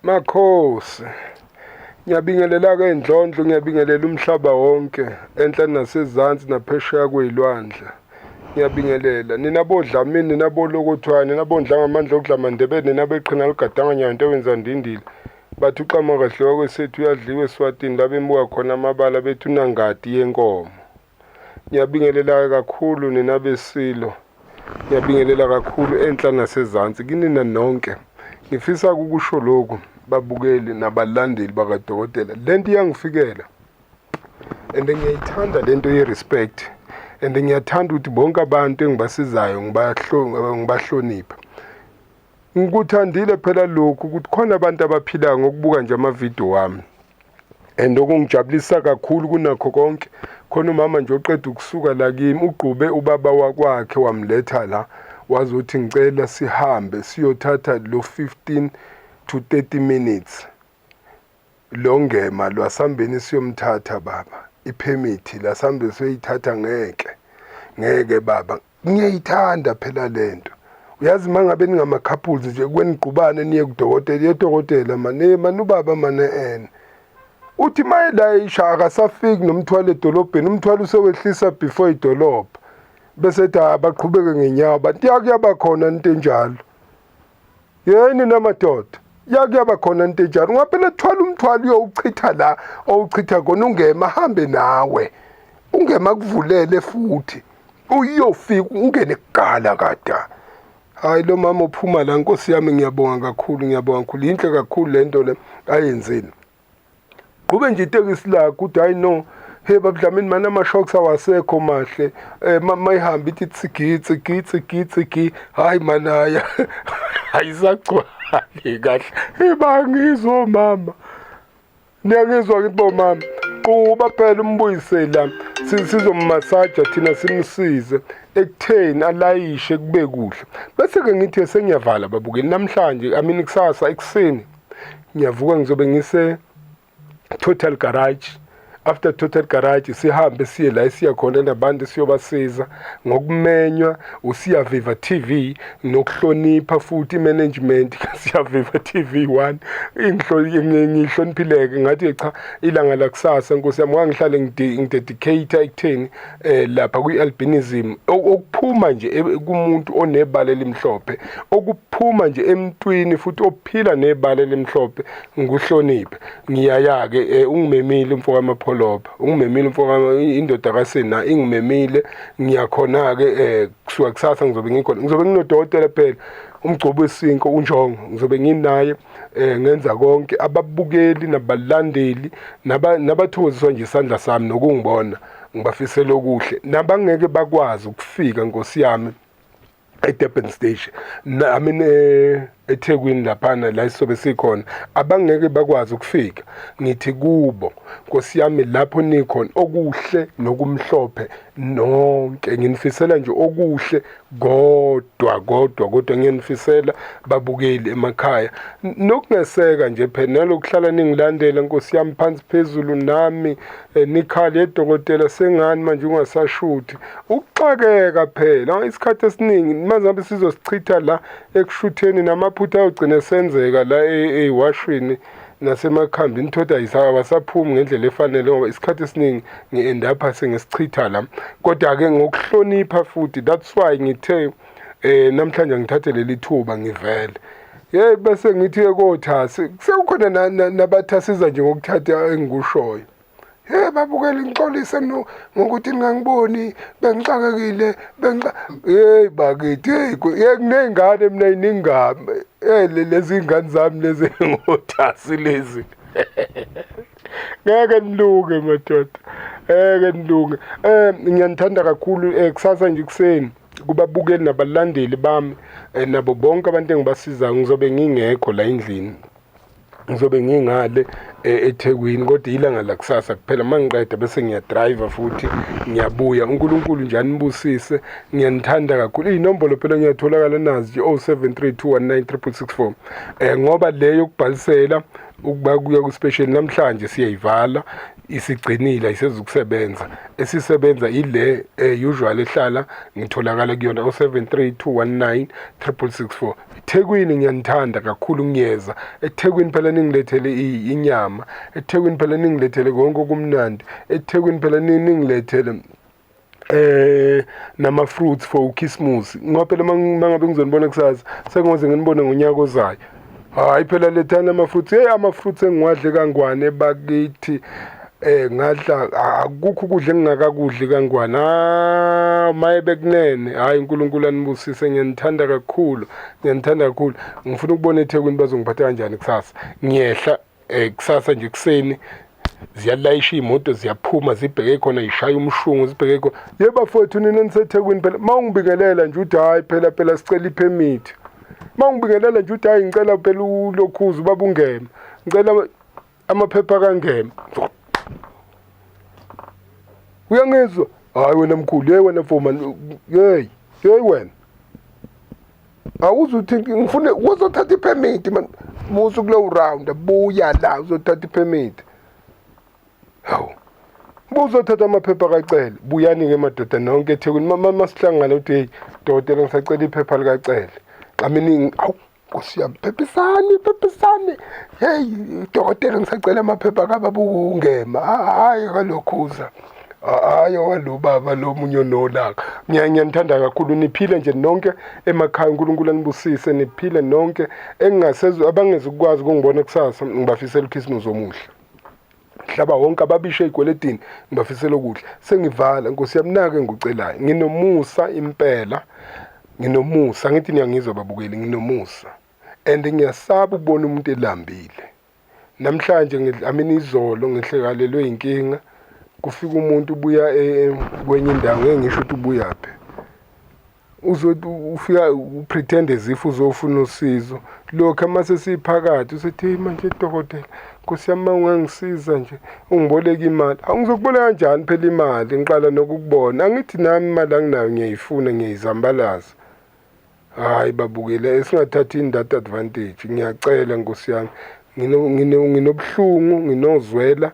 Makhosi, ngiyabingelela-ke Ndlondlo, ngiyabingelela umhlaba wonke, enhla nasezansi naphesheya kwey'lwandle. Ngiyabingelela. Nina boDlamini, nina boLokothwane, nina boNdlangamandla okudla Mandebele, nina beqhina ligadanga nyawo into ewenza ndindile. Bathi uxama kahle wakwesethu uyadliwa eSwatini la bemuka khona amabala bethi unangati yenkomo. Ngiyabingelela kakhulu nina beSilo. Ngiyabingelela kakhulu enhla nasezansi kinina nonke. Ngifisa ukusho lokhu babukeli nabalandeli bakadokotela. Lento iyangifikela. And ngiyayithanda lento ye-respect. And ngiyathanda ukuthi bonke abantu engibasizayo ngibahloniphe. Ngikuthandile phela lokhu ukuthi khona abantu abaphilayo ngokubuka nje amavidiyo wami. And okungijabulisa kakhulu kunakho konke, khona umama nje oqeda ukusuka la kimi, ugqube ubaba wakwakhe wamletha la, wazothi ngicela sihambe siyothatha lo 15 to 30 minutes. Lo ngema lwasambeni siyomthatha baba, ipermit lasambe siyoyithatha ngeke. Ngeke baba, ngiyayithanda phela lento. Uyazi mangabe ningama couples nje kwenigqubane niye kudokotela, yedokotela mane mane ubaba mane ene. Uthi mayelayisha akasafiki nomthwalo edolobheni, umthwalo usewehlisa before idolobha. Bese ethi abaqhubeke ngenyawo, bantu yakuyaba khona into enjalo. Yey nina madoda, yakuyaba khona into enjalo. Ungaphela thwala umthwalo uyowuchitha la owuchitha khona ungema ahambe nawe. Ungema kuvulele futhi. Uyofika ungene kuqala kada. Hayi lo mama uphuma la Nkosi yami ngiyabonga kakhulu ngiyabonga kakhulu yinhle kakhulu lento le ayenzile. Qhube nje itekisi lakho uthi hayi no hey babudlamini mana ama-shocks awasekho mahle um mayihamba ithi tsigi tsigi tsigi tsigi hayi manaya ayisagcwali kahle hey bangizwa omama niyangizwa ngithi bomama quba phela umbuyise la sizommasaja thina simsize ekutheni alayishe kube kuhle bese-ke ngithi sengiyavala babukeli namhlanje I mean kusasa ekuseni ngiyavuka ngizobe ngise Total Garage after Total Garage sihambe siye la esiya khona nabantu siyobasiza ngokumenywa uSiyaviva TV nokuhlonipha futhi imanagement kaSiyaviva TV 1 ngihloniphileke ngathi cha ilanga lakusasa Nkosi yami ngangihlale ngidedicate ekutheni lapha kwi-albinism okuphuma nje kumuntu onebala elimhlophe okuphuma nje emntwini futhi ophila nebala elimhlophe ngikuhloniphe ngiyaya-ke ungimemile umfo kaMapholoba ungimemile umfo indoda kaSena ingimemile ngiyakhona-ke kusuka kusasa ngizobe ngikhona ngizobe nginodokotela phela umgcobo wesinko unjongo ngizobe nginaye ngenza konke ababukeli nabalandeli nabathokoziswa nje isandla sami nokungibona ngibafisela okuhle nabangeke bakwazi ukufika Nkosi yami eDurban Station I mean eThekwini laphana la isobe sikhona abangeke bakwazi ukufika ngithi kubo Nkosi yami lapho nikhona okuhle nokumhlophe nonke nginifisela nje okuhle kodwa kodwa kodwa ngiyanifisela babukeli emakhaya nokungeseka nje phela nalokuhlala ningilandela Nkosi yami phansi phezulu nami nikhale edokotela sengani manje ungasashuthi ukuxakeka phela isikhathi esiningi manje ngabe sizosichitha la ekushutheni namaphutha ayogcina senzeka la eyiwashini nasemakhambini thoda awasaphumi ngendlela efanele ngoba isikhathi esiningi ngi-end up sengisichitha la kodwa-ke ngokuhlonipha futhi that's why ngithe namhlanje ngithathe leli thuba ngivele hey bese ngithi kothasi sekukhona nabathasiza nje ngokuthatha engikushoyo hey babukeli ngixolise ngokuthi ningangiboni bengixakekile bengixa hey bakithi hey kuney'ngane mina iningami hey lezi ngane zami lezi ngothasi lezi ngeke nilunge madoda ngeke nilunge ngiyanithanda kakhulu kusasa nje kuseni kubabukeli nabalandeli bami nabo bonke abantu engibasizayo ngizobe ngingekho la endlini ngizobe ngingale eThekwini kodwa ilanga lakusasa kuphela mangiqeda bese ngiyadrive futhi ngiyabuya uNkulunkulu nje anibusise ngiyanithanda kakhulu inombolo phela ngiyatholakala nazi nje 0732196664 ngoba le yokubhalisela ukuba kuya ku special namhlanje siyayivala. Isigcinile, ayisezukusebenza. Esisebenza ile usual ehlala ngitholakala kuyona, 073 219 6664. Ethekwini ngiyanithanda kakhulu, ngiyeza eThekwini phela ningilethele inyama, eThekwini phela ningilethele konke okumnandi, eThekwini phela ningilethele nama fruits for uChristmas, ngoba phela mangabe ngizonibona kusasa, sengoze nginibone ngonyaka ozayo. Hayi phela, lethani ama fruits. Hey, ama fruits engiwadle kangwane bakithi, ngadla, akukho ukudla engingakakudli kangwane. Ah, maye bekunene. Hayi, uNkulunkulu anibusise, ngiyanithanda kakhulu, ngiyanithanda kakhulu. Ngifuna ukubona eThekwini bazongiphatha kanjani kusasa. Ngiyehla kusasa nje kuseni, ziyalayisha iy'moto, ziyaphuma zibheke khona, yishaya umshungu zibheke khona. Ye bafowethu, nina niseThekwini phela, uma ungibingelela nje uthi, "Hhayi phela, phela sicela iphemithi." Uma ungibingelela nje uthi, "Hhayi, ngicela phela ulokhuza ubaba ungema, ngicela amaphepha kangema." Uyangizwa? Hhayi wena mkhulu, yeyi wena mfomani, yeyi, yeyi wena. Awuze uthi ngifune uzothatha iphemithi man, musu kulowo round, buya la uzothatha iphemithi. Hawu. Buzothatha amaphepha kaCele. Buyani-ke madoda nonke eThekwini. Masihlangane uthi, "Hey dokotela, ngisacela iphepha likaCele." I mean, awu Nkosi yami, phephisani, phephisani. Hey dokotela, ngisacela amaphepha kababa ungema. Hayi kalokhuza. Hayi walo baba lo munye onolaka. Ngiyanithanda kakhulu, niphile nje nonke emakhaya, uNkulunkulu anibusise, niphile nonke. Engingasezwe abangeze ukwazi ukungibona kusasa, ngibafisela uChristmas omuhle. Mhlaba wonke ababishe ey'kweletini, ngibafisela okuhle. Sengivala, Nkosi yami, nake ngikucelayo. Nginomusa impela, nginomusa, ngithi niyangizwa babukeli, nginomusa. And ngiyasaba ukubona umuntu elambile. Namhlanje, I mean izolo, ngihlekalelwe inkinga. Kufika umuntu ubuya kwenye indawo, ngeke ngisho ukuthi ubuyaphi. Uzothi ufika upretend as if uzofuna usizo. Lokhu mase siphakathi usethi, "Hey manje dokotela, Nkosi yami, ungangisiza nje ungiboleke imali." Awuzokuboleka kanjani phela imali ngiqala nokukubona? Angithi nami imali anginayo, ngiyayifuna, ngiyayizambalaza. Hayi babukele, singathathi that advantage. Ngiyacela Nkosi yami, nginobuhlungu, nginozwela,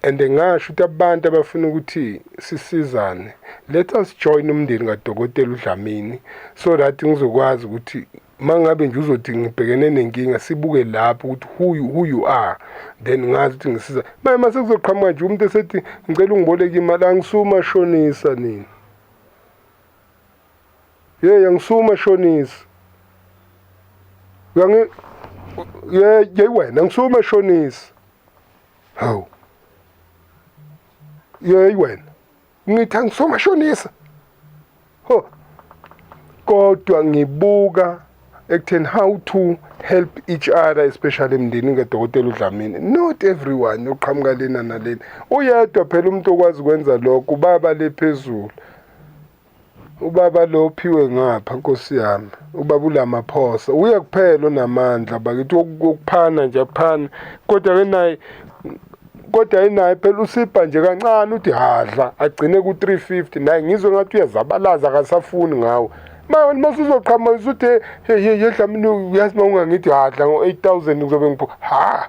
and ngasho ukuthi abantu abafuna ukuthi sisizane, let us join umndeni kadokotela uDlamini, so that ngizokwazi ukuthi mangabe nje uzothi ngibhekene nenkinga, sibuke lapho ukuthi who you are, then ngazi ukuthi ngisiza. Manje mase kuzoqhamuka nje umuntu esethi, "Ngicela ungiboleke imali," angisuma shonisa nini. Hey, angisuma shonisa. Uyangi ye ye wena, angisuma shonisa. Hawu. Yeyi wena, ngithi angisuma shonisa. Ho. Kodwa ngibuka ekutheni how to help each other, especially emndenini kadokotela uDlamini. Not everyone oqhamuka lena nalena. Uyedwa phela umuntu okwazi ukwenza lokho, ubaba le phezulu. Ubaba lo ophiwe ngapha, Nkosi yami, ubaba uLamaphosa, uye kuphela onamandla bakithi wokuphana nje, aphana. Kodwa ke naye, kodwa naye phela usipha nje kancane, uthi hadla agcine ku-350, naye ngizwe ngathi uyazabalaza, akasafuni ngawo. Ma mase uzoqhamuka usuthi, "Hey hey hey Dlamini, uyazi uma ungangithi hadla ngo-8000 ngizobe ngiphu ha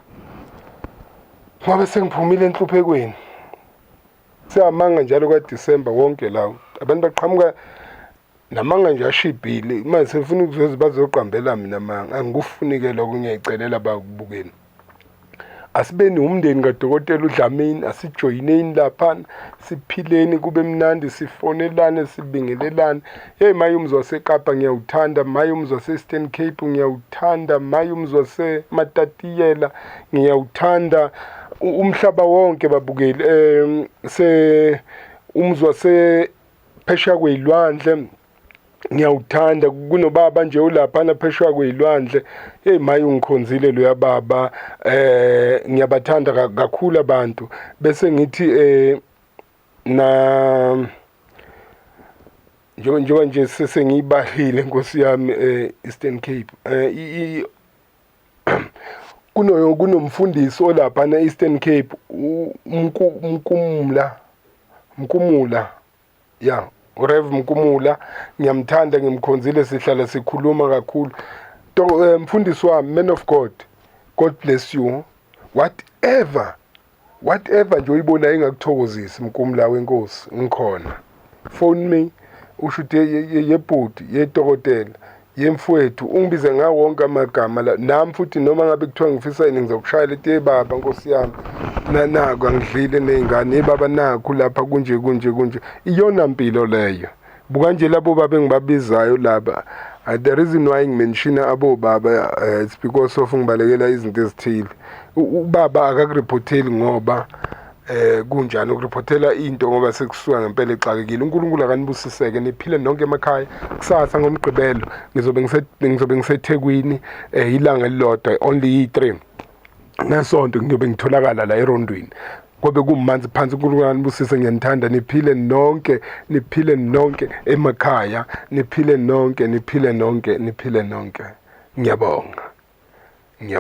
ngoba sengiphumile enhluphekweni." Siyamanga njalo kwaDisemba wonke lawo abantu baqhamuka namanga nje ashibhile. Manje sefuna ukuzoze bazoqambela mina manga, angikufuni-ke lokho. Ngiyayicelela bakubukeni, asibeni umndeni kadokotela uDlamini, asijoyineni laphana, siphileni kube mnandi, sifonelane, sibingelelane. Hey maye, umzi waseKapa ngiyawuthanda, maye umzi wase-Eastern Cape ngiyawuthanda, maye umzi waseMatatiyela ngiyawuthanda. Umhlaba wonke babukeli, se umzi wase phesheya kwey'lwandle ngiyawuthanda. Kunobaba nje ulaphana phesheya kwey'lwandle, hey maye, ungikhonzile loya baba. Ngiyabathanda kakhulu abantu. Bese ngithi na njengoba nje sesengiyibalile, Nkosi yami, Eastern Cape, kunomfundisi olaphana Eastern Cape, Mkumla, Mkumula, ya uRev Mkumula, ngiyamthanda, ngimkhonzile, sihlala sikhuluma kakhulu. Mfundisi wami, man of God, God bless you. Whatever Whatever nje oyibonayo engakuthokozisi mkumla wenkosi, ngikhona. Phone me, usho ukuthi yebhuti, yedokotela, yemfowethu, ungibize ngawo wonke amagama la. Nami futhi noma ngabe kuthiwa ngifisa yini ngizokushayela ethi hey baba nkosi yami, naku angidlile ney'ngane, hey baba nakhu lapha kunje kunje kunje. Iyona mpilo leyo. Buka nje labo baba engibabizayo laba. The reason why ngimenshina abobaba it's because of ngibalekela izinto ezithile. Ubaba akakuriphotheli ngoba kunjani ukuriphothela into ngoba sekusuka ngempela exakekile. uNkulunkulu akanibusiseke niphile nonke emakhaya. Kusasa ngoMgqibelo ngizobe ngiseThekwini ilanga elilodwa only i3. Ngesonto ngiyobe ngitholakala la erondweni. Kobe kumanzi phansi. uNkulunkulu anibusise, ngiyanithanda, niphile nonke, niphile nonke emakhaya, niphile nonke, niphile nonke, niphile nonke. Ngiyabonga.